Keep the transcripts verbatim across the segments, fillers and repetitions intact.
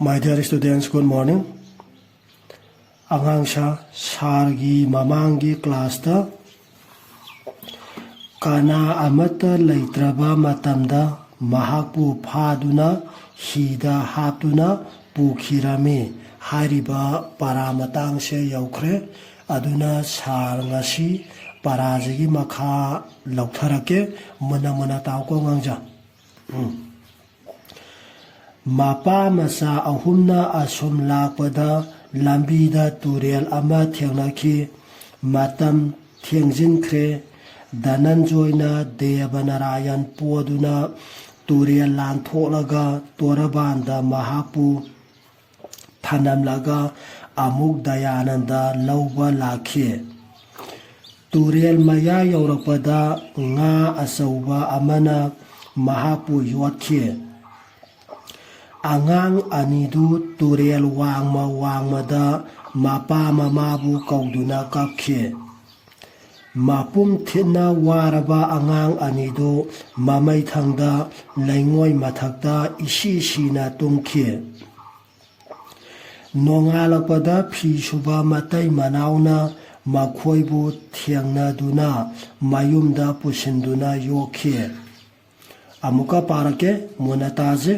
My dear students, good morning. ꯑꯉꯥꯡꯁꯥ, ꯁꯥꯔꯒꯤ ꯃꯃꯥꯡꯒꯤ ꯀ꯭ꯂꯥꯁꯇ ꯀꯅꯥ ꯑꯃꯠꯇ ꯂꯩꯇ꯭ꯔꯕ ꯃꯇꯝꯗ ꯃꯍꯥꯛꯄꯨ ꯐꯥꯗꯨꯅ ꯍꯤꯗ ꯍꯥꯞꯇꯨꯅ ꯄꯨꯈꯤꯔꯝꯃꯤ ꯍꯥꯏꯔꯤꯕ ꯄꯔꯥ ꯃꯇꯥꯡꯁꯦ ꯌꯧꯈ꯭ꯔꯦ꯫ ꯑꯗꯨꯅ ꯁꯥꯔ ꯉꯁꯤ ꯄꯔꯥꯁꯤꯒꯤ ꯃꯈꯥ ꯂꯧꯊꯔꯛꯀꯦ꯫ ꯃꯨꯟꯅ ꯃꯨꯟꯅ ꯇꯥꯎꯀꯣ ꯑꯉꯥꯡꯁꯥ꯫ ꯎꯝ꯫ ꯃꯄꯥ ꯃꯆꯥ ꯑꯍꯨꯝꯅ ꯑꯁꯨꯝ ꯂꯥꯛꯄꯗ ꯂꯝꯕꯤꯗ ꯇꯨꯔꯦꯜ ꯑꯃ ꯊꯦꯡꯅꯈꯤ꯫ ꯃꯇꯝ ꯊꯦꯡꯖꯤꯟꯈ꯭ꯔꯦ꯫ ꯙꯅꯟꯖꯣꯏꯅ ꯗꯦꯕꯅꯥꯔꯥꯌꯟ ꯄꯣꯗꯨꯅ ꯇꯨꯔꯦꯜ ꯂꯥꯟꯊꯣꯛꯂꯒ ꯇꯣꯔꯕꯥꯟꯗ ꯃꯍꯥꯛꯄꯨ ꯊꯅꯝꯂꯒ ꯑꯃꯨꯛ ꯗꯌꯥꯅꯟꯗ ꯂꯧꯕ ꯂꯥꯛꯈꯤ꯫ ꯇꯨꯔꯦꯜ ꯃꯌꯥ ꯌꯧꯔꯛꯄꯗ ꯉꯥ ꯑꯆꯧꯕ ꯑꯃꯅ ꯃꯍꯥꯛꯄꯨ ꯌꯣꯠꯈꯤ꯫ ꯑꯉꯥꯡ ꯑꯅꯤꯗꯨ ꯇꯨꯔꯦꯜ ꯋꯥꯡꯃ ꯋꯥꯡꯃꯗ ꯃꯄꯥ ꯃꯃꯥꯕꯨ ꯀꯧꯗꯨꯅ ꯀꯞꯈꯤ꯫ ꯃꯄꯨꯝ ꯊꯤꯠꯅ ꯋꯥꯔꯕ ꯑꯉꯥꯡ ꯑꯅꯤꯗꯨ ꯃꯃꯩꯊꯪꯗ ꯂꯩꯉꯣꯏ ꯃꯊꯛꯇ ꯏꯁꯤ ꯁꯤꯅ ꯇꯨꯝꯈꯤ꯫ ꯅꯣꯡꯉꯥꯜꯂꯛꯄꯗ ꯐꯤ ꯁꯨꯕ ꯃꯇꯩ ꯃꯅꯥꯎꯅ ꯃꯈꯣꯏꯕꯨ ꯊꯦꯡꯅꯗꯨꯅ ꯃꯌꯨꯝꯗ ꯄꯨꯁꯤꯟꯗꯨꯅ ꯌꯣꯛꯈꯤ꯫ ꯑꯃꯨꯛꯀ ꯄꯥꯔꯛꯀꯦ, ꯃꯨꯟꯅ ꯇꯥꯁꯦ꯫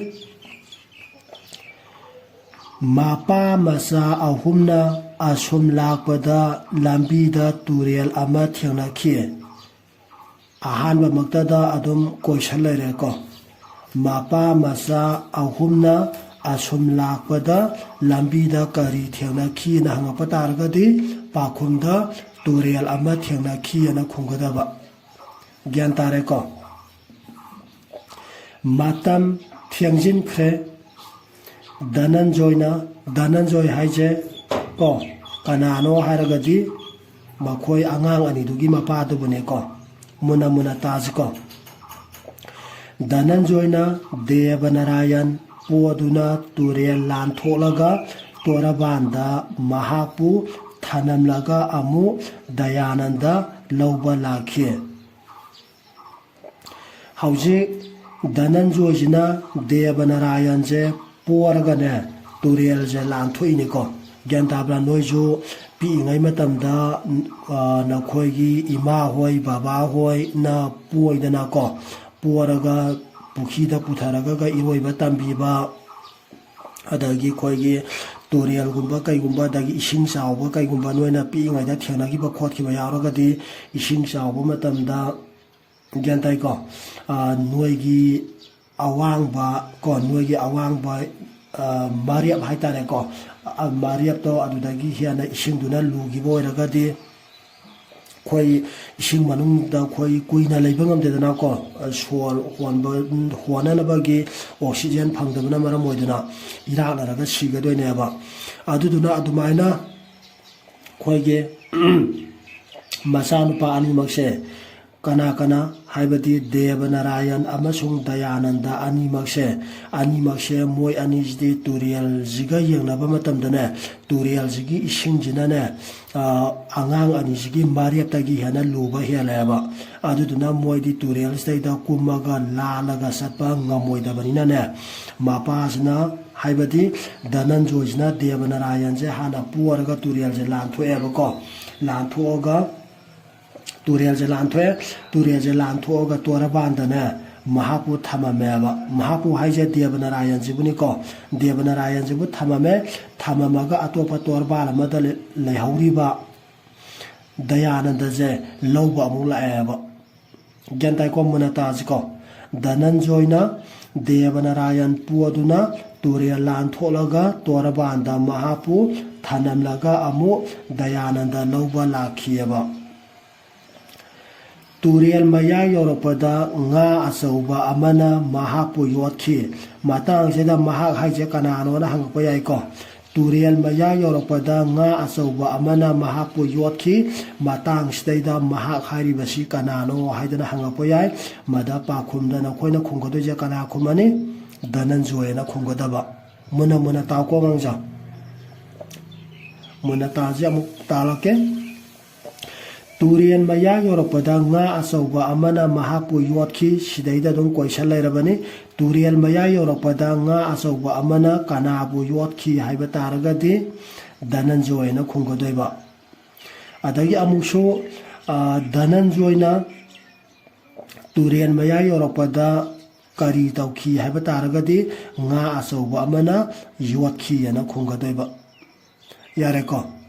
ꯃꯄꯥ ꯃꯆꯥ ꯑꯍꯨꯝꯅ ꯑꯁꯨꯝ ꯂꯥꯛꯄꯗ ꯂꯝꯕꯤꯗ ꯇꯨꯔꯦꯜ ꯑꯃ ꯊꯦꯡꯅꯈꯤ꯫ ꯑꯍꯥꯟꯕꯃꯛꯇꯗ ꯑꯗꯨꯝ ꯀꯣꯏꯁꯟ ꯂꯩꯔꯦꯀꯣ꯫ ꯃꯄꯥ ꯃꯆꯥ ꯑꯍꯨꯝꯅ ꯑꯁꯨꯝ ꯂꯥꯛꯄꯗ ꯂꯝꯕꯤꯗ ꯀꯔꯤ ꯊꯦꯡꯅꯈꯤꯅ ꯍꯪꯉꯛꯄ ꯇꯥꯔꯒꯗꯤ ꯄꯥꯎꯈꯨꯝꯗ ꯇꯨꯔꯦꯜ ꯑꯃ ꯊꯦꯡꯅꯈꯤꯑꯅ ꯈꯨꯝꯒꯗꯕ꯫ ꯒ꯭ꯌꯥꯟ ꯇꯥꯔꯦꯀꯣ? ꯃꯇꯝ ꯊꯦꯡꯖꯤꯟꯈ꯭ꯔꯦ꯫ ꯙꯅꯟꯖꯣꯏꯅ, ꯙꯅꯟꯖꯣꯏ ꯍꯥꯏꯁꯦ ꯀꯣ, ꯀꯅꯥꯅꯣ ꯍꯥꯏꯔꯒꯗꯤ ꯃꯈꯣꯏ ꯑꯉꯥꯡ ꯑꯅꯤꯗꯨꯒꯤ ꯃꯄꯥꯗꯨꯕꯨꯅꯦꯀꯣ꯫ ꯃꯨꯟꯅ ꯃꯨꯟꯅ ꯇꯥꯁꯤꯀꯣ꯫ ꯙꯅꯟꯖꯣꯏꯅ ꯗꯦꯕꯅꯥꯔꯥꯌꯟ ꯄꯣꯗꯨꯅ ꯇꯨꯔꯦꯜ ꯂꯥꯟꯊꯣꯛꯂꯒ ꯇꯣꯔꯕꯥꯟꯗ ꯃꯍꯥꯛꯄꯨ ꯊꯅꯝꯂꯒ ꯑꯃꯨꯛ ꯗꯌꯥꯅꯟꯗ ꯂꯧꯕ ꯂꯥꯛꯈꯤ꯫ ꯍꯧꯖꯤꯛ ꯙꯅꯟꯖꯣꯏꯁꯤꯅ ꯗꯦꯕꯅꯥꯔꯥꯌꯟꯁꯦ ꯄꯣꯔꯒꯅꯦ, ꯇꯨꯔꯦꯜꯁꯦ ꯂꯥꯟꯊꯣꯛꯏꯅꯤꯀꯣ꯫ ꯒ꯭ꯌꯥꯟ ꯇꯥꯕ꯭ꯔꯥ? ꯅꯣꯏꯁꯨ ꯄꯤꯛꯏꯉꯩ ꯃꯇꯝꯗ, ꯑ, ꯅꯈꯣꯏꯒꯤ ꯏꯃꯥ ꯍꯣꯏ, ꯕꯕꯥ ꯍꯣꯏꯅ ꯄꯣꯏꯗꯅꯀꯣ, ꯄꯣꯔꯒ ꯄꯨꯈ꯭ꯔꯤꯗ ꯄꯨꯊꯔꯒ ꯏꯔꯣꯏꯕ ꯇꯝꯕꯤꯕ, ꯑꯗꯒꯤ ꯑꯩꯈꯣꯏꯒꯤ ꯇꯨꯔꯦꯜꯒꯨꯝꯕ ꯀꯩꯒꯨꯝꯕ, ꯑꯗꯒꯤ ꯏꯁꯤꯡ ꯆꯥꯎꯕ ꯀꯩꯒꯨꯝꯕ ꯅꯣꯏꯅ ꯄꯤꯛꯏꯉꯩꯗ ꯊꯦꯡꯅꯈꯤꯕ ꯈꯣꯠꯈꯤꯕ ꯌꯥꯎꯔꯒꯗꯤ, ꯏꯁꯤꯡ ꯆꯥꯎꯕ ꯃꯇꯝꯗ, ꯒ꯭ꯌꯥꯟ ꯇꯥꯏꯀꯣ? ꯑ, ꯅꯣꯏꯒꯤ ꯑꯋꯥꯡꯕ ꯀꯣ, ꯅꯣꯏꯒꯤ ꯑꯋꯥꯡꯕ, ꯑ, ꯃꯔꯦꯞ ꯍꯥꯏꯇꯥꯔꯦꯀꯣ, ꯑ, ꯃꯔꯦꯞꯇꯣ ꯑꯗꯨꯗꯒꯤ ꯍꯦꯟꯅ ꯏꯁꯤꯡꯗꯨꯅ ꯂꯨꯈꯤꯕ ꯑꯣꯏꯔꯒꯗꯤ, ꯑꯩꯈꯣꯏ ꯏꯁꯤꯡ ꯃꯅꯨꯡꯗ ꯑꯩꯈꯣꯏ ꯀꯨꯏꯅ ꯂꯩꯕ ꯉꯝꯗꯦꯗꯅꯀꯣ꯫ ꯑ, ꯁꯣꯔ ꯍꯣꯟꯕ, ꯍꯣꯟꯅꯅꯕꯒꯤ oxygen ꯐꯪꯗꯕꯅ ꯃꯔꯝ ꯑꯣꯏꯗꯨꯅ ꯏꯔꯥꯛꯅꯔꯒ ꯁꯤꯒꯗꯣꯏꯅꯦꯕ꯫ ꯑꯗꯨꯗꯨꯅ ꯑꯗꯨꯃꯥꯏꯅ ꯑꯩꯈꯣꯏꯒꯤ ꯃꯆꯥꯅꯨꯄꯥ ꯑꯅꯤꯃꯛꯁꯦ ꯀꯅꯥ ꯀꯅꯥ ꯍꯥꯏꯕꯗꯤ ꯗꯦꯕ ꯅꯥꯔꯥꯌꯟ ꯑꯃꯁꯨꯡ ꯗꯌꯥꯅꯟꯗ ꯑꯅꯤꯃꯛꯁꯦ, ꯑꯅꯤꯃꯛꯁꯦ ꯃꯣꯏ ꯑꯅꯤꯁꯤꯗꯤ ꯇꯨꯔꯦꯜꯁꯤꯒ ꯌꯦꯡꯅꯕ ꯃꯇꯝꯗꯅꯦ, ꯇꯨꯔꯦꯜꯁꯤꯒꯤ ꯏꯁꯤꯡꯁꯤꯅꯅꯦ, ꯑ, ꯑꯉꯥꯡ ꯑꯅꯤꯁꯤꯒꯤ ꯃꯔꯦꯞꯇꯒꯤ ꯍꯦꯟꯅ ꯂꯨꯕ ꯍꯦꯜꯂꯦꯕ꯫ ꯑꯗꯨꯗꯨꯅ ꯃꯣꯏꯗꯤ ꯇꯨꯔꯦꯜꯁꯤꯗꯩꯗ ꯀꯨꯝꯃꯒ ꯂꯥꯜꯂꯒ ꯆꯠꯄ ꯉꯝꯃꯣꯏꯗꯕꯅꯤꯅꯅꯦ, ꯃꯄꯥꯁꯤꯅ, ꯍꯥꯏꯕꯗꯤ ꯙꯅꯟꯖꯣꯏꯁꯤꯅ ꯗꯦꯕ ꯅꯥꯔꯥꯌꯟꯁꯦ ꯍꯥꯟꯅ ꯄꯣꯔꯒ ꯇꯨꯔꯦꯜꯁꯦ ꯂꯥꯟꯊꯣꯛꯑꯦꯕꯀꯣ꯫ ꯂꯥꯟꯊꯣꯛꯑꯒ ꯇꯨꯔꯦꯜꯁꯦ ꯂꯥꯟꯊꯣꯛꯑꯦ꯫ ꯇꯨꯔꯦꯜꯁꯦ ꯂꯥꯟꯊꯣꯛꯑꯒ ꯇꯣꯔꯕꯥꯟꯗꯅꯦ ꯃꯍꯥꯛꯄꯨ ꯊꯝꯃꯝꯃꯦꯕ꯫ ꯃꯍꯥꯛꯄꯨ ꯍꯥꯏꯁꯦ ꯗꯦꯕ ꯅꯥꯔꯥꯌꯟꯁꯤꯕꯨꯅꯤꯀꯣ꯫ ꯗꯦꯕ ꯅꯥꯔꯥꯌꯟꯁꯤꯕꯨ ꯊꯝꯃꯝꯃꯦ꯫ ꯊꯝꯃꯝꯃꯒ ꯑꯇꯣꯞꯄ ꯇꯣꯔꯕꯥꯟ ꯑꯃꯗ ꯂꯩ-, ꯂꯩꯍꯧꯔꯤꯕ ꯗꯌꯥꯅꯟꯗꯁꯦ ꯂꯧꯕ ꯑꯃꯨꯛ ꯂꯥꯛꯑꯦꯕ꯫ ꯒ꯭ꯌꯥꯟ ꯇꯥꯏꯀꯣ? ꯃꯨꯟꯅ ꯇꯥꯁꯤꯀꯣ꯫ ꯙꯅꯟꯖꯣꯏꯅ ꯗꯦꯕ ꯅꯥꯔꯥꯌꯟ ꯄꯣꯗꯨꯅ ꯇꯨꯔꯦꯜ ꯂꯥꯟꯊꯣꯛꯂꯒ ꯇꯣꯔꯕꯥꯟꯗ ꯃꯍꯥꯛꯄꯨ ꯊꯅꯝꯂꯒ ꯑꯃꯨꯛ ꯗꯌꯥꯅꯟꯗ ꯂꯧꯕ ꯂꯥꯛꯈꯤꯑꯕ꯫ ꯇꯨꯔꯦꯜ ꯃꯌꯥ ꯌꯧꯔꯛꯄꯗ ꯉꯥ ꯑꯆꯧꯕ ꯑꯃꯅ ꯃꯍꯥꯛꯄꯨ ꯌꯣꯠꯈꯤ꯫ ꯃꯇꯥꯡꯁꯤꯗ ꯃꯍꯥꯛ ꯍꯥꯏꯁꯦ ꯀꯅꯥꯅꯣꯅ ꯍꯪꯉꯛꯄ ꯌꯥꯏꯀꯣ꯫ ꯇꯨꯔꯦꯜ ꯃꯌꯥ ꯌꯧꯔꯛꯄꯗ ꯉꯥ ꯑꯆꯧꯕ ꯑꯃꯅ ꯃꯍꯥꯛꯄꯨ ꯌꯣꯠꯈꯤ꯫ ꯃꯇꯥꯡꯁꯤꯗꯩꯗ ꯃꯍꯥꯛ ꯍꯥꯏꯔꯤꯕꯁꯤ ꯀꯅꯥꯅꯣ ꯍꯥꯏꯗꯅ ꯍꯪꯉꯛꯄ ꯌꯥꯏ꯫ ꯃꯗ ꯄꯥꯈꯨꯝꯗ ꯅꯈꯣꯏꯅ ꯈꯨꯝꯒꯗꯣꯏꯁꯦ ꯀꯅꯥ ꯈꯨꯝꯃꯅꯤ? ꯙꯅꯟꯖꯣꯏꯅ ꯈꯨꯝꯒꯗꯕ꯫ ꯃꯨꯟꯅ ꯃꯨꯟꯅ ꯇꯥꯎꯀꯣ ꯑꯉꯥꯡꯁꯥ꯫ ꯃꯨꯟꯅ ꯇꯥꯁꯤ, ꯑꯃꯨꯛ ꯇꯥꯛꯂꯛꯀꯦ꯫ ꯇꯨꯔꯦꯜ ꯃꯌꯥ ꯌꯧꯔꯛꯄꯗ ꯉꯥ ꯑꯆꯧꯕ ꯑꯃꯅ ꯃꯍꯥꯛꯄꯨ ꯌꯣꯠꯈꯤ꯫ ꯁꯤꯗꯩꯗ ꯑꯗꯨꯝ question ꯂꯩꯔꯕꯅꯤ꯫ ꯇꯨꯔꯦꯜ ꯃꯌꯥ ꯌꯧꯔꯛꯄꯗ ꯉꯥ ꯑꯆꯧꯕ ꯑꯃꯅ ꯀꯅꯥꯕꯨ ꯌꯣꯠꯈꯤ ꯍꯥꯏꯕ ꯇꯥꯔꯒꯗꯤ ꯙꯅꯟꯖꯣꯏꯅ ꯈꯨꯝꯒꯗꯣꯏꯕ꯫ ꯑꯗꯒꯤ ꯑꯃꯨꯛꯁꯨ, ꯑ, ꯙꯅꯟꯖꯣꯏꯅ ꯇꯨꯔꯦꯜ ꯃꯌꯥ ꯌꯧꯔꯛꯄꯗ ꯀꯔꯤ ꯇꯧꯈꯤ ꯍꯥꯏꯕ ꯇꯥꯔꯒꯗꯤ ꯉꯥ ꯑꯆꯧꯕ ꯑꯃꯅ ꯌꯣꯠꯈꯤ ꯍꯥꯏꯅ ꯈꯨꯝꯒꯗꯣꯏꯕ꯫ ꯌꯥꯔꯦꯀꯣ?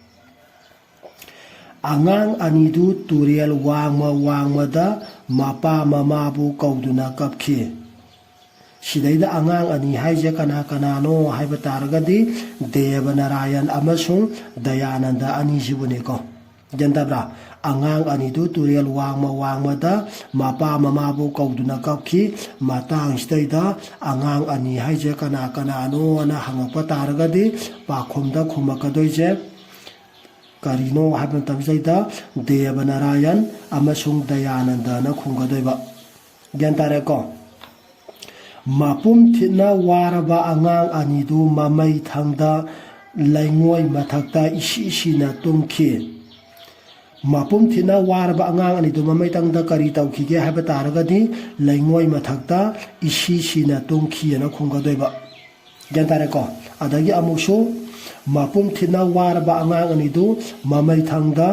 ꯑꯉꯥꯡ ꯑꯅꯤꯗꯨ ꯇꯨꯔꯦꯜ ꯋꯥꯡꯃ ꯋꯥꯡꯃꯗ ꯃꯄꯥ ꯃꯃꯥꯕꯨ ꯀꯧꯗꯨꯅ ꯀꯞꯈꯤ꯫ ꯁꯤꯗꯩꯗ ꯑꯉꯥꯡ ꯑꯅꯤ ꯍꯥꯏꯁꯦ ꯀꯅꯥ ꯀꯅꯥꯅꯣ ꯍꯥꯏꯕ ꯇꯥꯔꯒꯗꯤ ꯗꯦꯕ ꯅꯥꯔꯥꯌꯟ ꯑꯃꯁꯨꯡ ꯗꯌꯥꯅꯟꯗ ꯑꯅꯤꯁꯤꯕꯨꯅꯤꯀꯣ꯫ ꯒ꯭ꯌꯥꯟ ꯇꯥꯕ꯭ꯔꯥ? ꯑꯉꯥꯡ ꯑꯅꯤꯗꯨ ꯇꯨꯔꯦꯜ ꯋꯥꯡꯃ ꯋꯥꯡꯃꯗ ꯃꯄꯥ ꯃꯃꯥꯕꯨ ꯀꯧꯗꯨꯅ ꯀꯞꯈꯤ꯫ ꯃꯇꯥꯡꯁꯤꯗꯩꯗ ꯑꯉꯥꯡ ꯑꯅꯤ ꯍꯥꯏꯁꯦ ꯀꯅꯥ ꯀꯅꯥꯅꯣꯅ ꯍꯪꯉꯛꯄ ꯇꯥꯔꯒꯗꯤ ꯄꯥꯎꯈꯨꯝꯗ ꯈꯨꯝꯃꯛꯀꯗꯣꯏꯁꯦ ꯀꯔꯤꯅꯣ ꯍꯥꯏꯕ ꯃꯇꯝꯁꯤꯗꯩꯗ ꯗꯦꯕ ꯅꯥꯔꯥꯌꯟ ꯑꯃꯁꯨꯡ ꯗꯌꯥꯅꯟꯗꯅ ꯈꯨꯝꯒꯗꯣꯏꯕ꯫ ꯒ꯭ꯌꯥꯟ ꯇꯥꯔꯦꯀꯣ? ꯃꯄꯨꯝ ꯊꯤꯠꯅ ꯋꯥꯔꯕ ꯑꯉꯥꯡ ꯑꯅꯤꯗꯨ ꯃꯃꯩ ꯊꯪꯗ ꯂꯩꯉꯣꯏ ꯃꯊꯛꯇ ꯏꯁꯤ ꯁꯤꯅ ꯇꯨꯝꯈꯤ꯫ ꯃꯄꯨꯝ ꯊꯤꯠꯅ ꯋꯥꯔꯕ ꯑꯉꯥꯡ ꯑꯅꯤꯗꯨ ꯃꯃꯩ ꯊꯪꯗ ꯀꯔꯤ ꯇꯧꯈꯤꯒꯦ ꯍꯥꯏꯕ ꯇꯥꯔꯒꯗꯤ ꯂꯩꯉꯣꯏ ꯃꯊꯛꯇ ꯏꯁꯤ ꯁꯤꯅ ꯇꯨꯝꯈꯤꯑꯅ ꯈꯨꯝꯒꯗꯣꯏꯕ꯫ ꯒ꯭ꯌꯥꯟ ꯇꯥꯔꯦꯀꯣ? ꯑꯗꯒꯤ ꯑꯃꯨꯛꯁꯨ ꯃꯄꯨꯝ ꯊꯤꯠꯅ ꯋꯥꯔꯕ ꯑꯉꯥꯡ ꯑꯅꯤꯗꯨ ꯃꯃꯩ ꯊꯪꯗ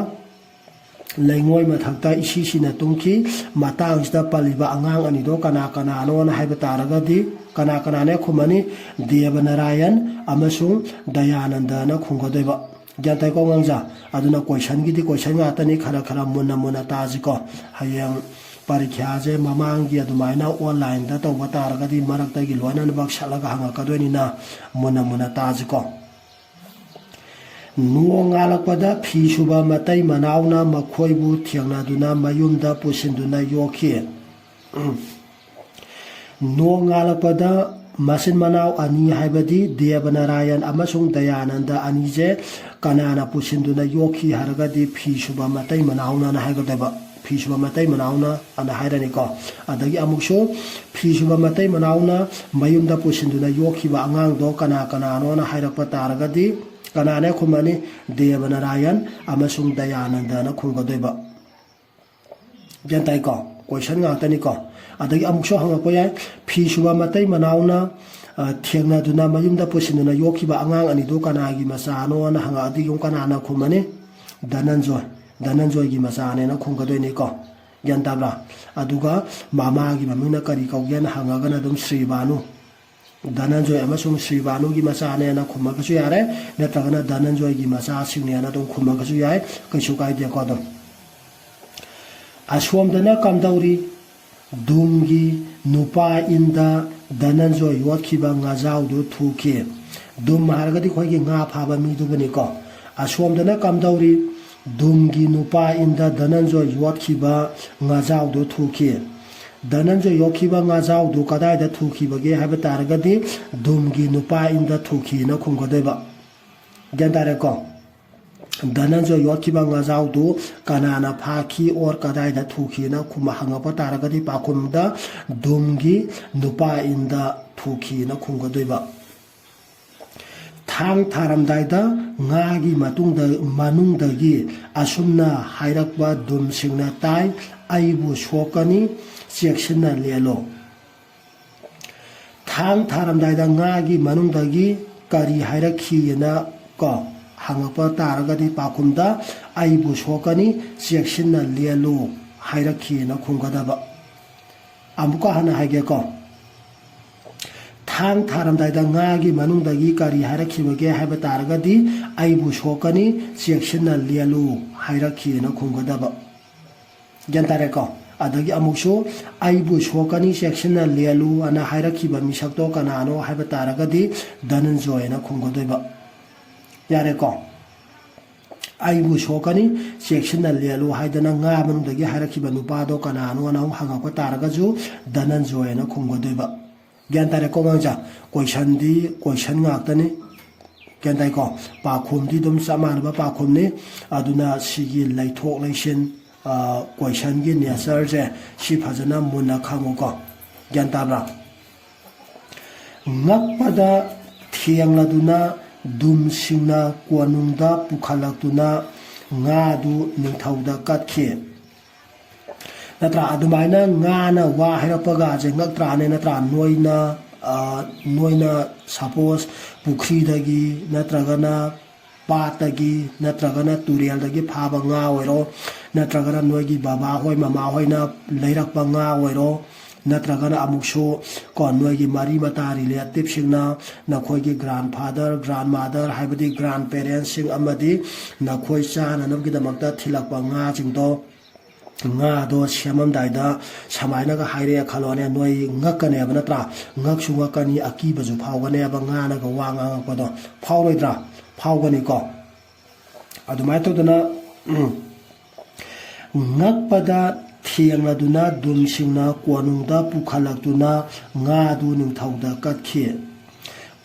ꯂꯩꯉꯣꯏ ꯃꯊꯛꯇ ꯏꯁꯤ ꯁꯤꯅ ꯇꯨꯝꯈꯤ꯫ ꯃꯇꯥꯡꯁꯤꯗ ꯄꯜꯂꯤꯕ ꯑꯉꯥꯡ ꯑꯅꯤꯗꯣ ꯀꯅꯥ ꯀꯅꯥꯅꯣꯅ ꯍꯥꯏꯕ ꯇꯥꯔꯒꯗꯤ ꯀꯅꯥ ꯀꯅꯥꯅꯦ ꯈꯨꯝꯃꯅꯤ? ꯗꯦꯕ ꯅꯥꯔꯥꯌꯟ ꯑꯃꯁꯨꯡ ꯗꯌꯥꯅꯟꯗꯅ ꯈꯨꯝꯒꯗꯣꯏꯕ꯫ ꯒ꯭ꯌꯥꯟ ꯇꯥꯏꯀꯣ ꯑꯉꯥꯡꯖꯥ? ꯑꯗꯨꯅ questionꯒꯤꯗꯤ question ꯉꯥꯛꯇꯅꯤ, ꯈꯔ ꯈꯔ ꯃꯨꯟꯅ ꯃꯨꯟꯅ ꯇꯥꯁꯤꯀꯣ꯫ ꯍꯌꯦꯡ ꯄꯔꯤꯈ꯭ꯌꯥꯁꯦ ꯃꯃꯥꯡꯒꯤ ꯑꯗꯨꯃꯥꯏꯅ onlineꯗ ꯇꯧꯕ ꯇꯥꯔꯒꯗꯤ ꯃꯔꯛꯇꯒꯤ ꯂꯣꯏꯅꯃꯛ ꯁꯠꯂꯒ ꯍꯪꯉꯛꯀꯗꯣꯏꯅꯤꯅ ꯃꯨꯟꯅ ꯃꯨꯟꯅ ꯇꯥꯁꯤꯀꯣ꯫ ꯅꯣꯡ ꯉꯥꯜꯂꯛꯄꯗ ꯐꯤ ꯁꯨꯕ ꯃꯇꯩ ꯃꯅꯥꯎꯅ ꯃꯈꯣꯏꯕꯨ ꯊꯦꯡꯅꯗꯨꯅ ꯃꯌꯨꯝꯗ ꯄꯨꯁꯤꯟꯗꯨꯅ ꯌꯣꯛꯈꯤ꯫ ꯅꯣꯡ ꯉꯥꯜꯂꯛꯄꯗ ꯃꯆꯤꯟ ꯃꯅꯥꯎ ꯑꯅꯤ ꯍꯥꯏꯕꯗꯤ ꯗꯦꯕ ꯅꯥꯔꯥꯌꯟ ꯑꯃꯁꯨꯡ ꯗꯌꯥꯅꯟꯗ ꯑꯅꯤꯁꯦ ꯀꯅꯥꯅ ꯄꯨꯁꯤꯟꯗꯨꯅ ꯌꯣꯛꯈꯤ ꯍꯥꯏꯔꯒꯗꯤ ꯐꯤ ꯁꯨꯕ ꯃꯇꯩ ꯃꯅꯥꯎꯅꯅ ꯍꯥꯏꯒꯗꯕ꯫ ꯐꯤ ꯁꯨꯕ ꯃꯇꯩ ꯃꯅꯥꯎꯅ ꯑꯅ ꯍꯥꯏꯔꯅꯤꯀꯣ꯫ ꯑꯗꯒꯤ ꯑꯃꯨꯛꯁꯨ ꯐꯤ ꯁꯨꯕ ꯃꯇꯩ ꯃꯅꯥꯎꯅ ꯃꯌꯨꯝꯗ ꯄꯨꯁꯤꯟꯗꯨꯅ ꯌꯣꯛꯈꯤꯕ ꯑꯉꯥꯡꯗꯣ ꯀꯅꯥ ꯀꯅꯥꯅꯣꯅ ꯍꯥꯏꯔꯛꯄ ꯇꯥꯔꯒꯗꯤ ꯀꯅꯥꯅ ꯈꯨꯝꯃꯅꯤ? ꯗꯦꯕ ꯅꯥꯔꯥꯌꯟ ꯑꯃꯁꯨꯡ ꯗꯌꯥꯅꯟꯗꯅ ꯈꯨꯝꯒꯗꯣꯏꯕ꯫ ꯒ꯭ꯌꯥꯟ ꯇꯥꯏꯀꯣ? ꯀꯣꯏꯁꯟ ꯉꯥꯛꯇꯅꯤꯀꯣ꯫ ꯑꯗꯒꯤ ꯑꯃꯨꯛꯁꯨ ꯍꯪꯉꯛꯄ ꯌꯥꯏ, ꯐꯤ ꯁꯨꯕ ꯃꯇꯩ ꯃꯅꯥꯎꯅ, ꯑ, ꯊꯦꯡꯅꯗꯨꯅ ꯃꯌꯨꯝꯗ ꯄꯨꯁꯤꯟꯗꯨꯅ ꯌꯣꯛꯈꯤꯕ ꯑꯉꯥꯡ ꯑꯅꯤꯗꯨ ꯀꯅꯥꯒꯤ ꯃꯆꯥꯅꯣꯅ ꯍꯪꯉꯛꯑꯗꯤ ꯑꯗꯨꯝ ꯀꯅꯥꯅ ꯈꯨꯝꯃꯅꯤ? ꯙꯅꯟꯖꯣꯏ꯫ ꯙꯅꯟꯖꯣꯏꯒꯤ ꯃꯆꯥꯅꯦꯅ ꯈꯨꯝꯒꯗꯣꯏꯅꯤꯀꯣ꯫ ꯒ꯭ꯌꯥꯟ ꯇꯥꯕ꯭ꯔꯥ? ꯑꯗꯨꯒ ꯃꯃꯥꯒꯤ ꯃꯃꯤꯡꯅ ꯀꯔꯤ ꯀꯧꯒꯦꯅ ꯍꯪꯉꯒꯅ ꯑꯗꯨꯝ ꯁ꯭ꯔꯤꯚꯥꯅꯨ꯫ ꯙꯅꯟꯖꯣꯏ ꯑꯃꯁꯨꯡ ꯁ꯭ꯔꯤꯚꯥꯅꯨꯒꯤ ꯃꯆꯥꯅꯦꯅ ꯈꯨꯝꯃꯒꯁꯨ ꯌꯥꯔꯦ, ꯅꯠꯇ꯭ꯔꯒꯅ ꯙꯅꯟꯖꯣꯏꯒꯤ ꯃꯆꯥꯁꯤꯡꯅꯦꯅ ꯑꯗꯨꯝ ꯈꯨꯝꯃꯒꯁꯨ ꯌꯥꯏ, ꯀꯩꯁꯨ ꯀꯥꯏꯗꯦꯀꯣ꯫ ꯑꯗꯨꯝ ꯑꯁꯣꯝꯗꯅ ꯀꯝꯗꯧꯔꯤ? ꯗꯨꯝꯒꯤ ꯅꯨꯄꯥ ꯏꯟꯗ ꯙꯅꯟꯖꯣꯏ ꯌꯣꯠꯈꯤꯕ ꯉꯥꯖꯥꯎꯗꯨ ꯊꯨꯈꯤ꯫ ꯗꯨꯝ ꯍꯥꯏꯔꯒꯗꯤ ꯑꯩꯈꯣꯏꯒꯤ ꯉꯥ ꯐꯥꯕ ꯃꯤꯗꯨꯕꯨꯅꯤꯀꯣ꯫ ꯑꯁꯣꯝꯗꯅ ꯀꯝꯗꯧꯔꯤ? ꯗꯨꯝꯒꯤ ꯅꯨꯄꯥ ꯏꯟꯗ ꯙꯅꯟꯖꯣꯏ ꯌꯣꯠꯈꯤꯕ ꯉꯥꯖꯥꯎꯗꯨ ꯊꯨꯈꯤ꯫ ꯙꯅꯟꯖꯣꯏ ꯌꯣꯠꯈꯤꯕ ꯉꯥꯖꯥꯎꯗꯨ ꯀꯗꯥꯏꯗ ꯊꯨꯈꯤꯕꯒꯦ ꯍꯥꯏꯕ ꯇꯥꯔꯒꯗꯤ, ꯗꯨꯝꯒꯤ ꯅꯨꯄꯥ ꯏꯟꯗ ꯊꯨꯈꯤꯅ ꯈꯨꯝꯒꯗꯣꯏꯕ꯫ ꯒ꯭ꯌꯥꯟ ꯇꯥꯔꯦꯀꯣ? ꯙꯅꯟꯖꯣꯏ ꯌꯣꯠꯈꯤꯕ ꯉꯥꯖꯥꯎꯗꯨ ꯀꯅꯥꯅ ꯐꯥꯈꯤ or ꯀꯗꯥꯏꯗ ꯊꯨꯈꯤꯅ ꯈꯨꯝ ꯍꯪꯉꯛꯄ ꯇꯥꯔꯒꯗꯤ, ꯄꯥꯎꯈꯨꯝꯗ ꯗꯨꯝꯒꯤ ꯅꯨꯄꯥ ꯏꯟꯗ ꯊꯨꯈꯤꯅ ꯈꯨꯝꯒꯗꯣꯏꯕ꯫ ꯊꯥꯡ ꯊꯥꯔꯝꯗꯥꯏꯗ ꯉꯥꯒꯤ ꯃꯇꯨꯡꯗ, ꯃꯅꯨꯡꯗꯒꯤ ꯑꯁꯨꯝꯅ ꯍꯥꯏꯔꯛꯄ ꯗꯨꯝꯁꯤꯡꯅ ꯇꯥꯏ, "ꯑꯩꯕꯨ ꯁꯣꯛꯀꯅꯤ, ꯆꯦꯛꯁꯤꯟꯅ ꯂꯦꯜꯂꯣ"꯫ ꯊꯥꯡ ꯊꯥꯔꯝꯗꯥꯏꯗ ꯉꯥꯒꯤ ꯃꯅꯨꯡꯗꯒꯤ ꯀꯔꯤ ꯍꯥꯏꯔꯛꯈꯤꯅ ꯀꯣ ꯍꯪꯉꯛꯄ ꯇꯥꯔꯒꯗꯤ, ꯄꯥꯎꯈꯨꯝꯗ "ꯑꯩꯕꯨ ꯁꯣꯛꯀꯅꯤ, ꯆꯦꯛꯁꯤꯟꯅ ꯂꯦꯜꯂꯨ" ꯍꯥꯏꯔꯛꯈꯤꯅ ꯈꯨꯝꯒꯗꯕ꯫ ꯑꯃꯨꯛꯀ ꯍꯟꯅ ꯍꯥꯏꯒꯦꯀꯣ꯫ ꯊꯥꯡ ꯊꯥꯔꯝꯗꯥꯏꯗ ꯉꯥꯒꯤ ꯃꯅꯨꯡꯗꯒꯤ ꯀꯔꯤ ꯍꯥꯏꯔꯛꯈꯤꯕꯒꯦ ꯍꯥꯏꯕ ꯇꯥꯔꯒꯗꯤ, "ꯑꯩꯕꯨ ꯁꯣꯛꯀꯅꯤ, ꯆꯦꯛꯁꯤꯟꯅ ꯂꯦꯜꯂꯨ" ꯍꯥꯏꯔꯛꯈꯤꯅ ꯈꯨꯝꯒꯗꯕ꯫ ꯒ꯭ꯌꯥꯟ ꯇꯥꯔꯦꯀꯣ? ꯑꯗꯒꯤ ꯑꯃꯨꯛꯁꯨ "ꯑꯩꯕꯨ ꯁꯣꯛꯀꯅꯤ, ꯆꯦꯛꯁꯤꯟꯅ ꯂꯦꯜꯂꯨ" ꯑꯅ ꯍꯥꯏꯔꯛꯈꯤꯕ ꯃꯤꯁꯛꯇꯣ ꯀꯅꯥꯅꯣ ꯍꯥꯏꯕ ꯇꯥꯔꯒꯗꯤ, ꯙꯅꯟꯖꯣꯏꯅ ꯈꯨꯝꯒꯗꯣꯏꯕ꯫ ꯌꯥꯔꯦꯀꯣ? "ꯑꯩꯕꯨ ꯁꯣꯛꯀꯅꯤ, ꯆꯦꯛꯁꯤꯟꯅ ꯂꯦꯜꯂꯨ" ꯍꯥꯏꯗꯅ ꯉꯥ ꯃꯅꯨꯡꯗꯒꯤ ꯍꯥꯏꯔꯛꯈꯤꯕ ꯅꯨꯄꯥꯗꯣ ꯀꯅꯥꯅꯣꯅ ꯑꯃꯨꯛ ꯍꯪꯉꯛꯄ ꯇꯥꯔꯒꯁꯨ, ꯙꯅꯟꯖꯣꯏꯅ ꯈꯨꯝꯒꯗꯣꯏꯕ꯫ ꯒ꯭ꯌꯥꯟ ꯇꯥꯔꯦꯀꯣ ꯑꯉꯥꯡꯁꯥ? ꯀꯣꯏꯁꯟꯗꯤ ꯀꯣꯏꯁꯟ ꯉꯥꯛꯇꯅꯤ꯫ ꯒ꯭ꯌꯥꯟ ꯇꯥꯏꯀꯣ? ꯄꯥꯈꯨꯝꯗꯤ ꯑꯗꯨꯝ ꯆꯞ ꯃꯥꯟꯅꯕ ꯄꯥꯈꯨꯝꯅꯤ꯫ ꯑꯗꯨꯅ ꯁꯤꯒꯤ ꯂꯩꯊꯣꯛ ꯂꯩꯁꯤꯟ, ꯑ, ꯀꯣꯏꯁꯟꯒꯤ ꯅꯦꯆꯔꯁꯦ ꯁꯤ ꯐꯖꯅ ꯃꯨꯟꯅ ꯈꯪꯉꯨꯀꯣ꯫ ꯒ꯭ꯌꯥꯟ ꯇꯥꯕ꯭ꯔꯥ? ꯉꯛꯄꯗ ꯊꯦꯡꯂꯗꯨꯅ ꯗꯨꯝꯁꯤꯡꯅ ꯀꯣꯅꯨꯡꯗ ꯄꯨꯈꯠꯂꯛꯇꯨꯅ ꯉꯥꯗꯨ ꯅꯤꯡꯊꯧꯗ ꯀꯠꯈꯤ꯫ ꯅꯠꯇ꯭ꯔꯥ? ꯑꯗꯨꯃꯥꯏꯅ ꯉꯥꯅ ꯋꯥ ꯍꯥꯏꯔꯛꯄꯒꯁꯦ ꯉꯛꯇ꯭ꯔꯥꯅꯦ? ꯅꯠꯇ꯭ꯔꯥ? ꯅꯣꯏꯅ, ꯑ, ꯅꯣꯏꯅ suppose ꯄꯨꯈ꯭ꯔꯤꯗꯒꯤ ꯅꯠꯇ꯭ꯔꯒꯅ ꯄꯥꯠꯇꯒꯤ ꯅꯠꯇ꯭ꯔꯒꯅ ꯇꯨꯔꯦꯜꯗꯒꯤ ꯐꯥꯕ ꯉꯥ ꯑꯣꯏꯔꯣ, ꯅꯠꯇ꯭ꯔꯒꯅ ꯅꯣꯏꯒꯤ ꯕꯕꯥ ꯍꯣꯏ ꯃꯃꯥ ꯍꯣꯏꯅ ꯂꯩꯔꯛꯄ ꯉꯥ ꯑꯣꯏꯔꯣ, ꯅꯠꯇ꯭ꯔꯒꯅ ꯑꯃꯨꯛꯁꯨ ꯀꯣ, ꯅꯣꯏꯒꯤ ꯃꯔꯤ ꯃꯇꯥ relative ꯁꯤꯡꯅ, ꯅꯈꯣꯏꯒꯤ grandfather, grandmother, ꯍꯥꯏꯕꯗꯤ grandparents ꯁꯤꯡ ꯑꯃꯗꯤ ꯅꯈꯣꯏ ꯆꯥꯅꯅꯕꯒꯤꯗꯃꯛꯇ ꯊꯤꯜꯂꯛꯄ ꯉꯥꯁꯤꯡꯗꯣ, ꯉꯥꯗꯣ ꯁꯦꯝꯃꯝꯗꯥꯏꯗ ꯁꯨꯃꯥꯏꯅꯒ ꯍꯥꯏꯔꯛꯑꯦ ꯈꯜꯂꯣꯅꯦ, ꯅꯣꯏ ꯉꯛꯀꯅꯦꯕ, ꯅꯠꯇ꯭ꯔꯥ? ꯉꯛꯁꯨ ꯉꯛꯀꯅꯤ, ꯑꯀꯤꯕꯁꯨ ꯐꯥꯎꯒꯅꯦꯕ, ꯉꯥꯅꯒ ꯋꯥ ꯉꯥꯡꯉꯛꯄꯗꯣ꯫ ꯐꯥꯎꯔꯣꯏꯗ꯭ꯔꯥ? ꯐꯥꯎꯒꯅꯤꯀꯣ꯫ ꯑꯗꯨꯃꯥꯏꯅ ꯇꯧꯗꯅ, ꯎꯝ, ꯉꯛꯄꯗ ꯊꯦꯡꯂꯗꯨꯅ ꯗꯨꯝꯁꯤꯡꯅ ꯀꯣꯅꯨꯡꯗ ꯄꯨꯈꯠꯂꯛꯇꯨꯅ ꯉꯥꯗꯨ ꯅꯤꯡꯊꯧꯗ ꯀꯠꯈꯤ꯫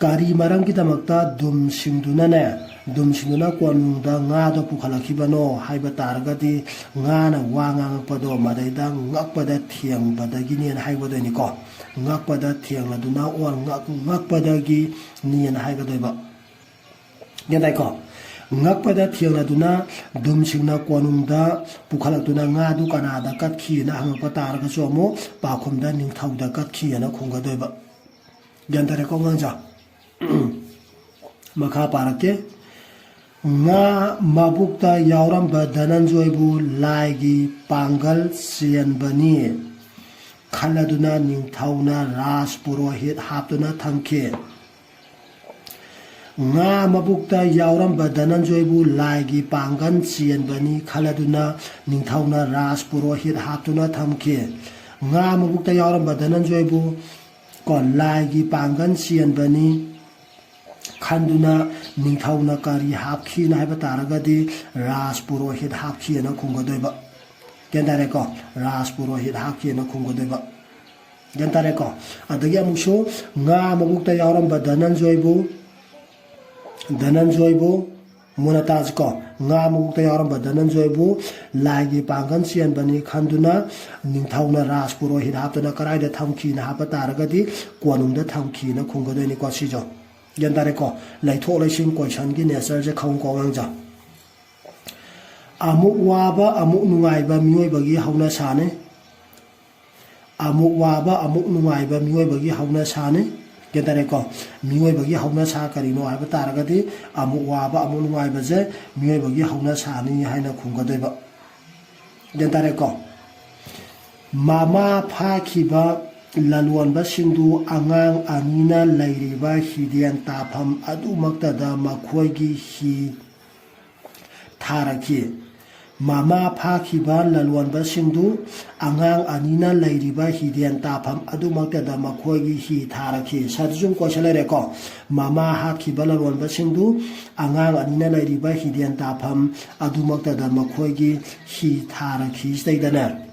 ꯀꯔꯤ ꯃꯔꯝꯒꯤꯗꯃꯛꯇ ꯗꯨꯝꯁꯤꯡꯗꯨꯅꯅꯦ, ꯗꯨꯝꯁꯤꯡꯗꯨꯅ ꯀꯣꯅꯨꯡꯗ ꯉꯥꯗꯣ ꯄꯨꯈꯠꯂꯛꯈꯤꯕꯅꯣ ꯍꯥꯏꯕ ꯇꯥꯔꯒꯗꯤ, ꯉꯥꯅ ꯋꯥ ꯉꯥꯡꯉꯛꯄꯗꯣ ꯃꯗꯩꯗ ꯉꯛꯄꯗ ꯊꯦꯡꯕꯗꯒꯤꯅꯦꯅ ꯍꯥꯏꯒꯗꯣꯏꯅꯤꯀꯣ꯫ ꯉꯛꯄꯗ ꯊꯦꯡꯂꯗꯨꯅ, or ꯉꯛ-, ꯉꯛꯄꯗꯒꯤꯅꯦꯅ ꯍꯥꯏꯒꯗꯣꯏꯕ꯫ ꯒ꯭ꯌꯥꯟ ꯇꯥꯏꯀꯣ? ꯉꯛꯄꯗ ꯊꯦꯡꯂꯗꯨꯅ ꯗꯨꯝꯁꯤꯡꯅ ꯀꯣꯅꯨꯡꯗ ꯄꯨꯈꯠꯂꯛꯇꯨꯅ ꯉꯥꯗꯨ ꯀꯅꯥꯗ ꯀꯠꯈꯤꯅ ꯍꯪꯉꯛꯄ ꯇꯥꯔꯒꯁꯨ, ꯑꯃꯨꯛ ꯄꯥꯎꯈꯨꯝꯗ ꯅꯤꯡꯊꯧꯗ ꯀꯠꯈꯤꯑꯅ ꯈꯨꯝꯒꯗꯣꯏꯕ꯫ ꯒ꯭ꯌꯥꯟ ꯇꯥꯔꯦꯀꯣ, ꯑꯉꯥꯡꯖꯥ? ꯃꯈꯥ ꯄꯥꯔꯛꯀꯦ꯫ ꯉꯥ ꯃꯕꯨꯛꯇ ꯌꯥꯎꯔꯝꯕ ꯙꯅꯟꯖꯣꯏꯕꯨ ꯂꯥꯏꯒꯤ ꯄꯥꯡꯒꯜ ꯆꯦꯟꯕꯅꯤ ꯈꯜꯂꯗꯨꯅ ꯅꯤꯡꯊꯧꯅ ꯔꯥꯖ ꯄꯨꯔꯣꯍꯤꯠ ꯍꯥꯞꯇꯨꯅ ꯊꯝꯈꯤ꯫ ꯉꯥ ꯃꯕꯨꯛꯇ ꯌꯥꯎꯔꯝꯕ ꯙꯅꯟꯖꯣꯏꯕꯨ ꯂꯥꯏꯒꯤ ꯄꯥꯡꯒꯜ ꯆꯦꯟꯕꯅꯤ ꯈꯜꯂꯗꯨꯅ ꯅꯤꯡꯊꯧꯅ ꯔꯥꯖ ꯄꯨꯔꯣꯍꯤꯠ ꯍꯥꯞꯇꯨꯅ ꯊꯝꯈꯤ꯫ ꯉꯥ ꯃꯕꯨꯛꯇ ꯌꯥꯎꯔꯝꯕ ꯙꯅꯟꯖꯣꯏꯕꯨ ꯀꯣ, ꯂꯥꯏꯒꯤ ꯄꯥꯡꯒꯜ ꯆꯦꯟꯕꯅꯤ ꯈꯟꯗꯨꯅ ꯅꯤꯡꯊꯧꯅ ꯀꯔꯤ ꯍꯥꯞꯈꯤꯅ ꯍꯥꯏꯕ ꯇꯥꯔꯒꯗꯤ, ꯔꯥꯖ ꯄꯨꯔꯣꯍꯤꯠ ꯍꯥꯞꯈꯤꯑꯅ ꯈꯨꯝꯒꯗꯣꯏꯕ꯫ ꯒ꯭ꯌꯥꯟ ꯇꯥꯔꯦꯀꯣ? ꯔꯥꯖ ꯄꯨꯔꯣꯍꯤꯠ ꯍꯥꯞꯈꯤꯑꯅ ꯈꯨꯝꯒꯗꯣꯏꯕ꯫ ꯒ꯭ꯌꯥꯟ ꯇꯥꯔꯦꯀꯣ? ꯑꯗꯒꯤ ꯑꯃꯨꯛꯁꯨ ꯉꯥ ꯃꯕꯨꯛꯇ ꯌꯥꯎꯔꯝꯕ ꯙꯅꯟꯖꯣꯏꯕꯨ, ꯙꯅꯟꯖꯣꯏꯕꯨ, ꯃꯨꯟꯅ ꯇꯥꯁꯤꯀꯣ, ꯉꯥ ꯃꯕꯨꯛꯇ ꯌꯥꯎꯔꯝꯕ ꯙꯅꯟꯖꯣꯏꯕꯨ ꯂꯥꯏꯒꯤ ꯄꯥꯡꯒꯜ ꯆꯦꯟꯕꯅꯤ ꯈꯟꯗꯨꯅ ꯅꯤꯡꯊꯧꯅ ꯔꯥꯖ ꯄꯨꯔꯣꯍꯤꯠ ꯍꯥꯞꯇꯨꯅ ꯀꯗꯥꯏꯗ ꯊꯝꯈꯤꯅ ꯍꯥꯏꯕ ꯇꯥꯔꯒꯗꯤ, ꯀꯣꯅꯨꯡꯗ ꯊꯝꯈꯤꯅ ꯈꯨꯝꯒꯗꯣꯏꯅꯤꯀꯣ꯫ ꯁꯤꯁꯨ ꯒ꯭ꯌꯥꯟ ꯇꯥꯔꯦꯀꯣ? ꯂꯩꯊꯣꯛ ꯂꯩꯁꯤꯟ question ꯒꯤ nature ꯁꯦ ꯈꯪꯉꯨꯀꯣ, ꯑꯉꯥꯡꯖꯥ꯫ ꯑꯃꯨꯛ ꯋꯥꯕ ꯑꯃꯨꯛ ꯅꯨꯡꯉꯥꯏꯕ ꯃꯤꯑꯣꯏꯕꯒꯤ ꯍꯧꯅꯁꯥꯅꯤ꯫ ꯑꯃꯨꯛ ꯋꯥꯕ ꯑꯃꯨꯛ ꯅꯨꯡꯉꯥꯏꯕ ꯃꯤꯑꯣꯏꯕꯒꯤ ꯍꯧꯅꯁꯥꯅꯤ꯫ ꯒ꯭ꯌꯥꯟ ꯇꯥꯔꯦꯀꯣ? ꯃꯤꯑꯣꯏꯕꯒꯤ ꯍꯧꯅꯁꯥ ꯀꯔꯤꯅꯣ ꯍꯥꯏꯕ ꯇꯥꯔꯒꯗꯤ, ꯑꯃꯨꯛ ꯋꯥꯕ ꯑꯃꯨꯛ ꯅꯨꯡꯉꯥꯏꯕꯁꯦ ꯃꯤꯑꯣꯏꯕꯒꯤ ꯍꯧꯅꯁꯥꯅꯤ ꯍꯥꯏꯅ ꯈꯨꯝꯒꯗꯣꯏꯕ꯫ ꯒ꯭ꯌꯥꯟ ꯇꯥꯔꯦꯀꯣ? ꯃꯃꯥ ꯐꯥꯈꯤꯕ ꯂꯂꯣꯟꯕꯁꯤꯡꯗꯨ ꯑꯉꯥꯡ ꯑꯅꯤꯅ ꯂꯩꯔꯤꯕ ꯍꯤꯗꯦꯟ ꯇꯥꯐꯝ ꯑꯗꯨꯃꯛꯇꯗ ꯃꯈꯣꯏꯒꯤ ꯍꯤ ꯊꯥꯔꯛꯈꯤ꯫ ꯃꯃꯥ ꯐꯥꯈꯤꯕ ꯂꯂꯣꯟꯕꯁꯤꯡꯗꯨ ꯑꯉꯥꯡ ꯑꯅꯤꯅ ꯂꯩꯔꯤꯕ ꯍꯤꯗꯦꯟ ꯇꯥꯐꯝ ꯑꯗꯨꯃꯛꯇꯗ ꯃꯈꯣꯏꯒꯤ ꯍꯤ ꯊꯥꯔꯛꯈꯤ꯫ ꯁꯤꯗꯁꯨ ꯁꯨꯝ question ꯂꯩꯔꯦꯀꯣ꯫ ꯃꯃꯥ ꯍꯥꯠꯈꯤꯕ ꯂꯂꯣꯟꯕꯁꯤꯡꯗꯨ ꯑꯉꯥꯡ ꯑꯅꯤꯅ ꯂꯩꯔꯤꯕ ꯍꯤꯗꯦꯟ ꯇꯥꯐꯝ ꯑꯗꯨꯃꯛꯇꯗ ꯃꯈꯣꯏꯒꯤ ꯍꯤ ꯊꯥꯔꯛꯈꯤ꯫ ꯁꯤꯗꯩꯗꯅꯦ,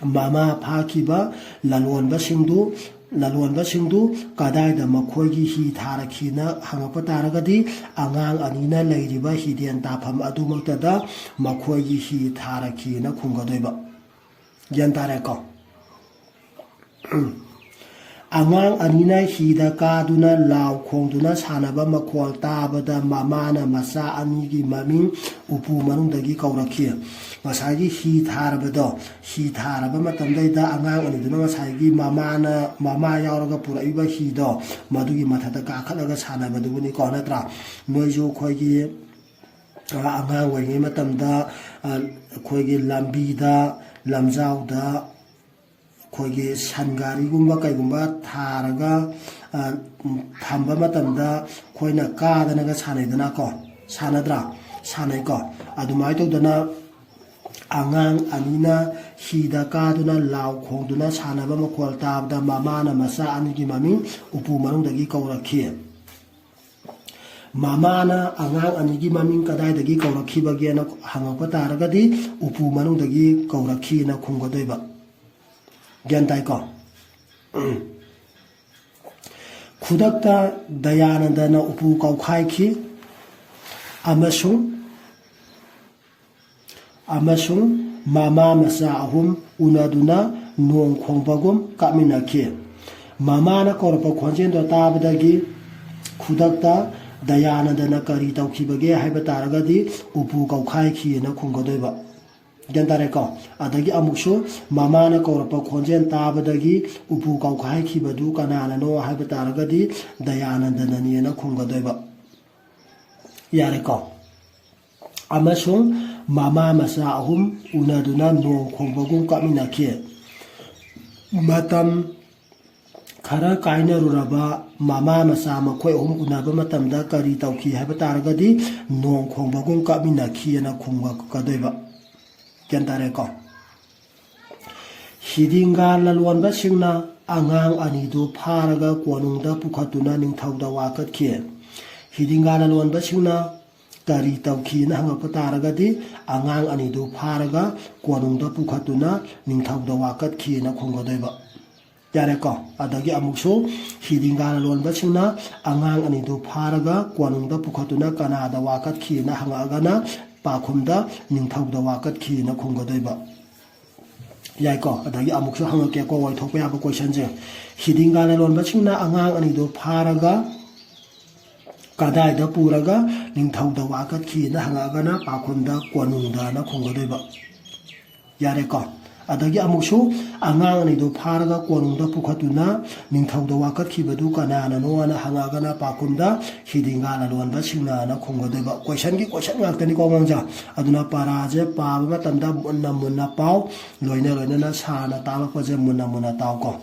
ꯃꯃꯥ ꯐꯥꯈꯤꯕ ꯂꯂꯣꯟꯕꯁꯤꯡꯗꯨ, ꯂꯂꯣꯟꯕꯁꯤꯡꯗꯨ ꯀꯗꯥꯏꯗ ꯃꯈꯣꯏꯒꯤ ꯍꯤ ꯊꯥꯔꯛꯈꯤꯅ ꯍꯪꯉꯛꯄ ꯇꯥꯔꯒꯗꯤ, ꯑꯉꯥꯡ ꯑꯅꯤꯅ ꯂꯩꯔꯤꯕ ꯍꯤꯗꯦꯟ ꯇꯥꯐꯝ ꯑꯗꯨꯃꯛꯇꯗ ꯃꯈꯣꯏꯒꯤ ꯍꯤ ꯊꯥꯔꯛꯈꯤꯅ ꯈꯨꯝꯒꯗꯣꯏꯕ꯫ ꯒ꯭ꯌꯥꯟ ꯇꯥꯔꯦꯀꯣ? ꯑꯉꯥꯡ ꯑꯅꯤꯅ ꯍꯤꯗ ꯀꯥꯗꯨꯅ ꯂꯥꯎ ꯈꯣꯡꯗꯨꯅ ꯁꯥꯟꯅꯕ ꯃꯈꯣꯜ ꯇꯥꯕꯗ ꯃꯃꯥꯅ ꯃꯆꯥ ꯑꯅꯤꯒꯤ ꯃꯃꯤꯡ ꯎꯄꯨ ꯃꯅꯨꯡꯗꯒꯤ ꯀꯧꯔꯛꯈꯤ꯫ ꯉꯁꯥꯏꯒꯤ ꯍꯤ ꯊꯥꯔꯕꯗꯣ, ꯍꯤ ꯊꯥꯔꯕ ꯃꯇꯝꯗꯩꯗ ꯑꯉꯥꯡ ꯑꯅꯤꯗꯨꯅ ꯉꯁꯥꯏꯒꯤ ꯃꯃꯥꯅ, ꯃꯃꯥ ꯌꯥꯎꯔꯒ ꯄꯨꯔꯛꯏꯕ ꯍꯤꯗꯣ, ꯃꯗꯨꯒꯤ ꯃꯊꯛꯇ ꯀꯥꯈꯠꯂꯒ ꯁꯥꯟꯅꯕꯗꯨꯕꯨꯅꯤꯀꯣ, ꯅꯠꯇ꯭ꯔꯥ? ꯅꯣꯏꯁꯨ ꯑꯩꯈꯣꯏꯒꯤ, ꯑ, ꯑꯉꯥꯡ ꯑꯣꯏꯔꯤꯉꯩ ꯃꯇꯝꯗ, ꯑ, ꯑꯩꯈꯣꯏꯒꯤ ꯂꯝꯕꯤꯗ, ꯂꯝꯖꯥꯎꯗ, ꯑꯩꯈꯣꯏꯒꯤ ꯁꯟ ꯒꯥꯔꯤꯒꯨꯝꯕ ꯀꯩꯒꯨꯝꯕ ꯊꯥꯔꯒ, ꯑ, ꯊꯝꯕ ꯃꯇꯝꯗ ꯑꯩꯈꯣꯏꯅ ꯀꯥꯗꯅꯒ ꯁꯥꯟꯅꯩꯗꯅꯀꯣ, ꯁꯥꯟꯅꯗ꯭ꯔꯥ? ꯁꯥꯟꯅꯩꯀꯣ꯫ ꯑꯗꯨꯃꯥꯏꯅ ꯇꯧꯗꯅ ꯑꯉꯥꯡ ꯑꯅꯤꯅ ꯍꯤꯗ ꯀꯥꯗꯨꯅ ꯂꯥꯎ ꯈꯣꯡꯗꯨꯅ ꯁꯥꯟꯅꯕ ꯃꯈꯣꯜ ꯇꯥꯕꯗ ꯃꯃꯥꯅ ꯃꯆꯥ ꯑꯅꯤꯒꯤ ꯃꯃꯤꯡ ꯎꯄꯨ ꯃꯅꯨꯡꯗꯒꯤ ꯀꯧꯔꯛꯈꯤ꯫ ꯃꯃꯥꯅ ꯑꯉꯥꯡ ꯑꯅꯤꯒꯤ ꯃꯃꯤꯡ ꯀꯗꯥꯏꯗꯒꯤ ꯀꯧꯔꯛꯈꯤꯕꯒꯦꯅ ꯍꯪꯉꯛꯄ ꯇꯥꯔꯒꯗꯤ, ꯎꯄꯨ ꯃꯅꯨꯡꯗꯒꯤ ꯀꯧꯔꯛꯈꯤꯅ ꯈꯨꯝꯒꯗꯣꯏꯕ꯫ ꯒ꯭ꯌꯥꯟ ꯇꯥꯏꯀꯣ? ꯈꯨꯗꯛꯇ ꯗꯌꯥꯅꯟꯗꯅ ꯎꯄꯨ ꯀꯧꯈꯥꯏꯈꯤ ꯑꯃꯁꯨꯡ, ꯑꯃꯁꯨꯡ ꯃꯃꯥ ꯃꯆꯥ ꯑꯍꯨꯝ ꯎꯅꯗꯨꯅ ꯅꯣꯡ ꯈꯣꯡꯕꯒꯨꯝ ꯀꯥꯞꯃꯤꯟꯅꯈꯤ꯫ ꯃꯃꯥꯅ ꯀꯧꯔꯛꯄ ꯈꯣꯟꯖꯦꯜꯗꯣ ꯇꯥꯕꯗꯒꯤ ꯈꯨꯗꯛꯇ ꯗꯌꯥꯅꯟꯗꯅ ꯀꯔꯤ ꯇꯧꯈꯤꯕꯒꯦ ꯍꯥꯏꯕ ꯇꯥꯔꯒꯗꯤ, ꯎꯄꯨ ꯀꯧꯈꯥꯏꯈꯤꯅ ꯈꯨꯝꯒꯗꯣꯏꯕ꯫ ꯒ꯭ꯌꯥꯟ ꯇꯥꯔꯦꯀꯣ? ꯑꯗꯒꯤ ꯑꯃꯨꯛꯁꯨ ꯃꯃꯥꯅ ꯀꯧꯔꯛꯄ ꯈꯣꯟꯖꯦꯜ ꯇꯥꯕꯗꯒꯤ ꯎꯄꯨ ꯀꯧꯈꯥꯏꯈꯤꯕꯗꯨ ꯀꯅꯥꯅꯅꯣ ꯍꯥꯏꯕ ꯇꯥꯔꯒꯗꯤ ꯗꯌꯥꯅꯟꯗꯅꯅꯤꯅ ꯈꯨꯝꯒꯗꯣꯏꯕ꯫ ꯌꯥꯔꯦꯀꯣ? ꯑꯃꯁꯨꯡ ꯃꯃꯥ ꯃꯆꯥ ꯑꯍꯨꯝ ꯎꯅꯗꯨꯅ ꯅꯣꯡ ꯈꯣꯡꯕꯒꯨꯝ ꯀꯥꯞꯃꯤꯟꯅꯈꯤ꯫ ꯃꯇꯝ ꯈꯔ ꯀꯥꯏꯅꯔꯨꯔꯕ ꯃꯃꯥ ꯃꯆꯥ ꯃꯈꯣꯏ ꯑꯍꯨꯝ ꯎꯅꯕ ꯃꯇꯝꯗ ꯀꯔꯤ ꯇꯧꯈꯤ ꯍꯥꯏꯕ ꯇꯥꯔꯒꯗꯤ ꯅꯣꯡ ꯈꯣꯡꯕꯒꯨꯝ ꯀꯥꯞꯃꯤꯟꯅꯈꯤꯑꯅ ꯈꯨꯝꯒꯗꯣꯏꯕ꯫ ꯒ꯭ꯌꯥꯟ ꯇꯥꯔꯦꯀꯣ? ꯍꯤꯗꯤꯡꯒꯥ ꯂꯂꯣꯟꯕꯁꯤꯡꯅ ꯑꯉꯥꯡ ꯑꯅꯤꯗꯨ ꯐꯥꯔꯒ ꯀꯣꯅꯨꯡꯗ ꯄꯨꯈꯠꯇꯨꯅ ꯅꯤꯡꯊꯧꯗ ꯋꯥꯀꯠꯈꯤ꯫ ꯍꯤꯗꯤꯡꯒꯥ ꯂꯂꯣꯟꯕꯁꯤꯡꯅ ꯀꯔꯤ ꯇꯧꯈꯤꯅ ꯍꯪꯉꯛꯄ ꯇꯥꯔꯒꯗꯤ ꯑꯉꯥꯡ ꯑꯅꯤꯗꯨ ꯐꯥꯔꯒ ꯀꯣꯅꯨꯡꯗ ꯄꯨꯈꯠꯇꯨꯅ ꯅꯤꯡꯊꯧꯗ ꯋꯥꯀꯠꯈꯤꯅ ꯈꯨꯝꯒꯗꯣꯏꯕ꯫ ꯌꯥꯔꯦꯀꯣ? ꯑꯗꯒꯤ ꯑꯃꯨꯛꯁꯨ ꯍꯤꯗꯤꯡꯒꯥ ꯂꯂꯣꯟꯕꯁꯤꯡꯅ ꯑꯉꯥꯡ ꯑꯅꯤꯗꯨ ꯐꯥꯔꯒ ꯀꯣꯅꯨꯡꯗ ꯄꯨꯈꯠꯇꯨꯅ ꯀꯅꯥꯗ ꯋꯥꯀꯠꯈꯤꯅ ꯍꯪꯉꯛꯑꯒꯅ ꯄꯥꯈꯨꯝꯗ ꯅꯤꯡꯊꯧꯗ ꯋꯥꯀꯠꯈꯤꯅ ꯈꯨꯝꯒꯗꯣꯏꯕ꯫ ꯌꯥꯏꯀꯣ? ꯑꯗꯒꯤ ꯑꯃꯨꯛꯁꯨ ꯍꯪꯉꯛꯀꯦꯀꯣ, ꯑꯣꯏꯊꯣꯛꯄ ꯌꯥꯕ ꯀꯣꯏꯁꯟꯁꯦ꯫ ꯍꯤꯗꯤꯡꯒꯥ ꯂꯂꯣꯟꯕꯁꯤꯡꯅ ꯑꯉꯥꯡ ꯑꯅꯤꯗꯨ ꯐꯥꯔꯒ ꯀꯗꯥꯏꯗ ꯄꯨꯔꯒ ꯅꯤꯡꯊꯧꯗ ꯋꯥꯀꯠꯈꯤꯅ ꯍꯪꯉꯛꯑꯒꯅ ꯄꯥꯈꯨꯝꯗ ꯀꯣꯅꯨꯡꯗꯅ ꯈꯨꯝꯒꯗꯣꯏꯕ꯫ ꯌꯥꯔꯦꯀꯣ? ꯑꯗꯒꯤ ꯑꯃꯨꯛꯁꯨ ꯑꯉꯥꯡ ꯑꯅꯤꯗꯨ ꯐꯥꯔꯒ ꯀꯣꯅꯨꯡꯗ ꯄꯨꯈꯠꯇꯨꯅ ꯅꯤꯡꯊꯧꯗ ꯋꯥꯀꯠꯈꯤꯕꯗꯨ ꯀꯅꯥꯅꯅꯣꯅ ꯍꯪꯉꯛꯑꯒꯅ ꯄꯥꯈꯨꯝꯗ ꯍꯤꯗꯤꯡꯒꯥ ꯂꯂꯣꯟꯕꯁꯤꯡꯅꯅ ꯈꯨꯝꯒꯗꯣꯏꯕ꯫ ꯀꯣꯏꯁꯟꯒꯤ ꯀꯣꯏꯁꯟ ꯉꯥꯛꯇꯅꯤꯀꯣ ꯑꯉꯥꯡꯁꯦ꯫ ꯑꯗꯨꯅ ꯄꯔꯥꯁꯦ ꯄꯥꯕ ꯃꯇꯝꯗ ꯃꯨꯟꯅ ꯃꯨꯟꯅ ꯄꯥꯎ, ꯂꯣꯏꯅ ꯂꯣꯏꯅꯅ ꯁꯥꯔꯅ ꯇꯥꯛꯂꯛꯄꯁꯦ ꯃꯨꯟꯅ ꯃꯨꯟꯅ ꯇꯥꯎꯀꯣ꯫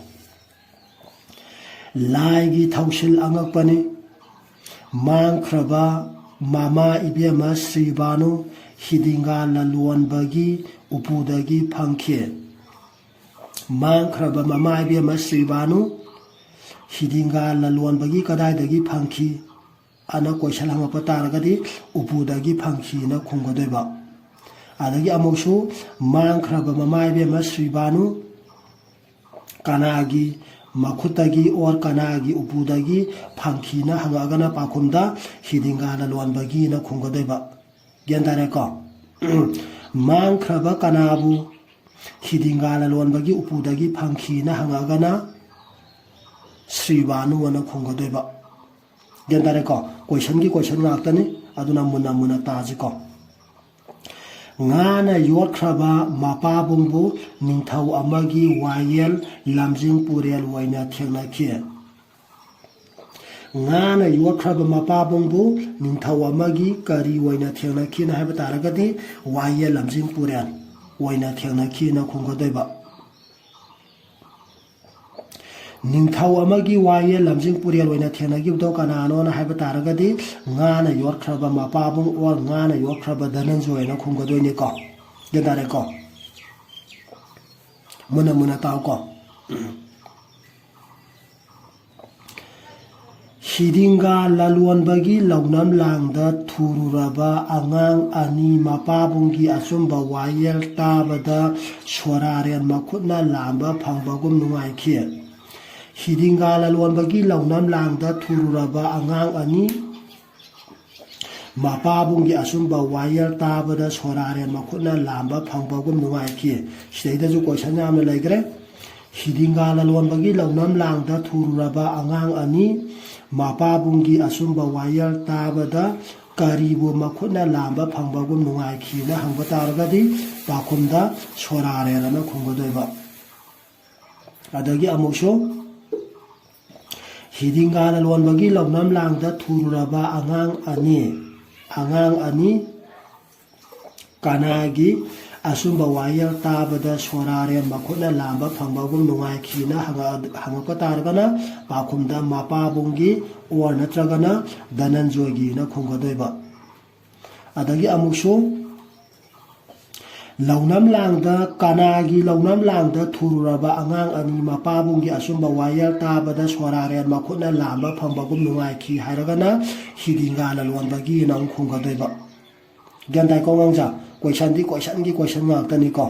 ꯂꯥꯏꯒꯤ ꯊꯧꯁꯤꯜ ꯑꯉꯛꯄꯅꯤ꯫ ꯃꯥꯡꯈ꯭ꯔꯕ ꯃꯃꯥ ꯏꯕꯦꯝꯃ ꯁ꯭ꯔꯤꯕꯥꯅꯨ ꯍꯤꯗꯤꯡꯒꯥ ꯂꯂꯣꯟꯕꯒꯤ ꯎꯄꯨꯗꯒꯤ ꯐꯪꯈꯤ꯫ ꯃꯥꯡꯈ꯭ꯔꯕ ꯃꯃꯥ ꯏꯕꯦꯝꯃ ꯁ꯭ꯔꯤꯕꯥꯅꯨ ꯍꯤꯗꯤꯡꯒꯥ ꯂꯂꯣꯟꯕꯒꯤ ꯀꯗꯥꯏꯗꯒꯤ ꯐꯪꯈꯤ? ꯑꯅ ꯀꯣꯏꯁꯟ ꯍꯪꯉꯛꯄ ꯇꯥꯔꯒꯗꯤ ꯎꯄꯨꯗꯒꯤ ꯐꯪꯈꯤꯅ ꯈꯨꯝꯒꯗꯣꯏꯕ꯫ ꯑꯗꯒꯤ ꯑꯃꯨꯛꯁꯨ ꯃꯥꯡꯈ꯭ꯔꯕ ꯃꯃꯥ ꯏꯕꯦꯝꯃ ꯁ꯭ꯔꯤꯕꯥꯅꯨ ꯀꯅꯥꯒꯤ ꯃꯈꯨꯠꯇꯒꯤ ꯑꯣꯔ ꯀꯅꯥꯒꯤ ꯎꯄꯨꯗꯒꯤ ꯐꯪꯈꯤꯅ ꯍꯪꯉꯛꯑꯒꯅ ꯄꯥꯈꯨꯝꯗ ꯍꯤꯗꯤꯡꯒꯥ ꯂꯂꯣꯟꯕꯒꯤꯅ ꯈꯨꯝꯒꯗꯣꯏꯕ꯫ ꯒ꯭ꯌꯥꯟ ꯇꯥꯔꯦꯀꯣ? ꯃꯥꯡꯈ꯭ꯔꯕ ꯀꯅꯥꯕꯨ ꯍꯤꯗꯤꯡꯒꯥ ꯂꯂꯣꯟꯕꯒꯤ ꯎꯄꯨꯗꯒꯤ ꯐꯪꯈꯤꯅ ꯍꯪꯉꯛꯑꯒꯅ ꯁ꯭ꯔꯤꯕꯥꯅꯨ ꯑꯅ ꯈꯨꯝꯒꯗꯣꯏꯕ꯫ ꯒ꯭ꯌꯥꯟ ꯇꯥꯔꯦꯀꯣ? ꯀꯣꯏꯁꯟꯒꯤ ꯀꯣꯏꯁꯟ ꯉꯥꯛꯇꯅꯤ, ꯑꯗꯨꯅ ꯃꯨꯟꯅ ꯃꯨꯟꯅ ꯇꯥꯁꯤꯀꯣ꯫ ꯉꯥꯅ ꯌꯣꯠꯈ꯭ꯔꯕ ꯃꯄꯥꯕꯨꯡꯕꯨ ꯅꯤꯡꯊꯧ ꯑꯃꯒꯤ ꯋꯥꯌꯦꯜ ꯂꯝꯖꯤꯡ ꯄꯨꯔꯦꯜ ꯑꯣꯏꯅ ꯊꯦꯡꯅꯈꯤ꯫ ꯉꯥꯅ ꯌꯣꯠꯈ꯭ꯔꯕ ꯃꯄꯥꯕꯨꯡꯕꯨ ꯅꯤꯡꯊꯧ ꯑꯃꯒꯤ ꯀꯔꯤ ꯑꯣꯏꯅ ꯊꯦꯡꯅꯈꯤꯅ ꯍꯥꯏꯕ ꯇꯥꯔꯒꯗꯤ, ꯋꯥꯌꯦꯜ ꯂꯝꯖꯤꯡ ꯄꯨꯔꯦꯜ ꯑꯣꯏꯅ ꯊꯦꯡꯅꯈꯤꯅ ꯈꯨꯝꯒꯗꯣꯏꯕ꯫ ꯅꯤꯡꯊꯧ ꯑꯃꯒꯤ ꯋꯥꯌꯦꯜ ꯂꯝꯖꯤꯡ ꯄꯨꯔꯦꯜ ꯑꯣꯏꯅ ꯊꯦꯡꯅꯈꯤꯕꯗꯣ ꯀꯅꯥꯅꯣꯅ ꯍꯥꯏꯕ ꯇꯥꯔꯒꯗꯤ, ꯉꯥꯅ ꯌꯣꯠꯈ꯭ꯔꯕ ꯃꯄꯥꯕꯨꯡ ꯑꯣꯔ ꯉꯥꯅ ꯌꯣꯠꯈ꯭ꯔꯕ ꯙꯅꯟꯖꯣꯏꯅ ꯈꯨꯝꯒꯗꯣꯏꯅꯤꯀꯣ꯫ ꯒ꯭ꯌꯥꯟ ꯇꯥꯔꯦꯀꯣ? ꯃꯨꯟꯅ ꯃꯨꯟꯅ ꯇꯥꯎꯀꯣ꯫ ꯍꯤꯗꯤꯡꯒꯥ ꯂꯂꯣꯟꯕꯒꯤ ꯂꯧꯅꯝ ꯂꯥꯡꯗ ꯊꯨꯔꯨꯔꯕ ꯑꯉꯥꯡ ꯑꯅꯤ ꯃꯄꯥꯕꯨꯡꯒꯤ ꯑꯆꯨꯝꯕ ꯋꯥꯌꯦꯜ ꯇꯥꯕꯗ ꯁꯣꯔꯥꯔꯦꯟ ꯃꯈꯨꯠꯅ ꯂꯥꯝꯕ ꯐꯪꯕꯒꯨꯝ ꯅꯨꯡꯉꯥꯏꯈꯤ꯫ ꯍꯤꯗꯤꯡꯒꯥ ꯂꯂꯣꯟꯕꯒꯤ ꯂꯧꯅꯝ ꯂꯥꯡꯗ ꯊꯨꯔꯨꯔꯕ ꯑꯉꯥꯡ ꯑꯅꯤ ꯃꯄꯥꯕꯨꯡꯒꯤ ꯑꯆꯨꯝꯕ ꯋꯥꯌꯦꯜ ꯇꯥꯕꯗ ꯁꯣꯔꯥꯔꯦꯟ ꯃꯈꯨꯠꯅ ꯂꯥꯝꯕ ꯐꯪꯕꯒꯨꯝ ꯅꯨꯡꯉꯥꯏꯈꯤ꯫ ꯁꯤꯗꯩꯗꯁꯨ ꯀꯣꯏꯁꯟ ꯌꯥꯝꯅ ꯂꯩꯈ꯭ꯔꯦ꯫ ꯍꯤꯗꯤꯡꯒꯥ ꯂꯂꯣꯟꯕꯒꯤ ꯂꯧꯅꯝ ꯂꯥꯡꯗ ꯊꯨꯔꯨꯔꯕ ꯑꯉꯥꯡ ꯑꯅꯤ ꯃꯄꯥꯕꯨꯡꯒꯤ ꯑꯆꯨꯝꯕ ꯋꯥꯌꯦꯜ ꯇꯥꯕꯗ ꯀꯔꯤꯕꯨ ꯃꯈꯨꯠꯅ ꯂꯥꯝꯕ ꯐꯪꯕꯒꯨꯝ ꯅꯨꯡꯉꯥꯏꯈꯤꯅ ꯍꯪꯕ ꯇꯥꯔꯒꯗꯤ, ꯄꯥꯎꯈꯨꯝꯗ ꯁꯣꯔꯥꯔꯦꯟ ꯑꯅ ꯈꯨꯝꯒꯗꯣꯏꯕ꯫ ꯑꯗꯒꯤ ꯑꯃꯨꯛꯁꯨ ꯍꯤꯗꯤꯡꯒꯥ ꯂꯂꯣꯟꯕꯒꯤ ꯂꯧꯅꯝ ꯂꯥꯡꯗ ꯊꯨꯔꯨꯔꯕ ꯑꯉꯥꯡ ꯑꯅꯤ, ꯑꯉꯥꯡ ꯑꯅꯤ ꯀꯅꯥꯒꯤ ꯑꯆꯨꯝꯕ ꯋꯥꯌꯦꯜ ꯇꯥꯕꯗ ꯁꯣꯔꯥꯔꯦꯟ ꯃꯈꯨꯠꯅ ꯂꯥꯝꯕ ꯐꯪꯕꯒꯨꯝ ꯅꯨꯡꯉꯥꯏꯈꯤꯅ ꯍꯪꯉꯛ-, ꯍꯪꯉꯛꯄ ꯇꯥꯔꯒꯅ, ꯄꯥꯎꯈꯨꯝꯗ ꯃꯄꯥꯕꯨꯡꯒꯤ ꯑꯣꯔ ꯅꯠꯇ꯭ꯔꯒꯅ ꯙꯅꯟꯖꯣꯏꯒꯤꯅ ꯈꯨꯝꯒꯗꯣꯏꯕ꯫ ꯑꯗꯒꯤ ꯑꯃꯨꯛꯁꯨ ꯂꯧꯅꯝ ꯂꯥꯡꯗ, ꯀꯅꯥꯒꯤ ꯂꯧꯅꯝ ꯂꯥꯡꯗ ꯊꯨꯔꯨꯔꯕ ꯑꯉꯥꯡ ꯑꯅꯤ ꯃꯄꯥꯕꯨꯡꯒꯤ ꯑꯆꯨꯝꯕ ꯋꯥꯌꯦꯜ ꯇꯥꯕꯗ ꯁꯣꯔꯥꯔꯦꯟ ꯃꯈꯨꯠꯅ ꯂꯥꯝꯕ ꯐꯪꯕꯒꯨꯝ ꯅꯨꯡꯉꯥꯏꯈꯤ ꯍꯥꯏꯔꯒꯅ ꯍꯤꯗꯤꯡꯒꯥ ꯂꯂꯣꯟꯕꯒꯤꯅ ꯑꯃꯨꯛ ꯈꯨꯝꯒꯗꯣꯏꯕ꯫ ꯒ꯭ꯌꯥꯟ ꯇꯥꯏꯀꯣ ꯑꯉꯥꯡꯁꯥ? ꯀꯣꯏꯁꯟꯗꯤ ꯀꯣꯏꯁꯟꯒꯤ ꯀꯣꯏꯁꯟ ꯉꯥꯛꯇꯅꯤꯀꯣ꯫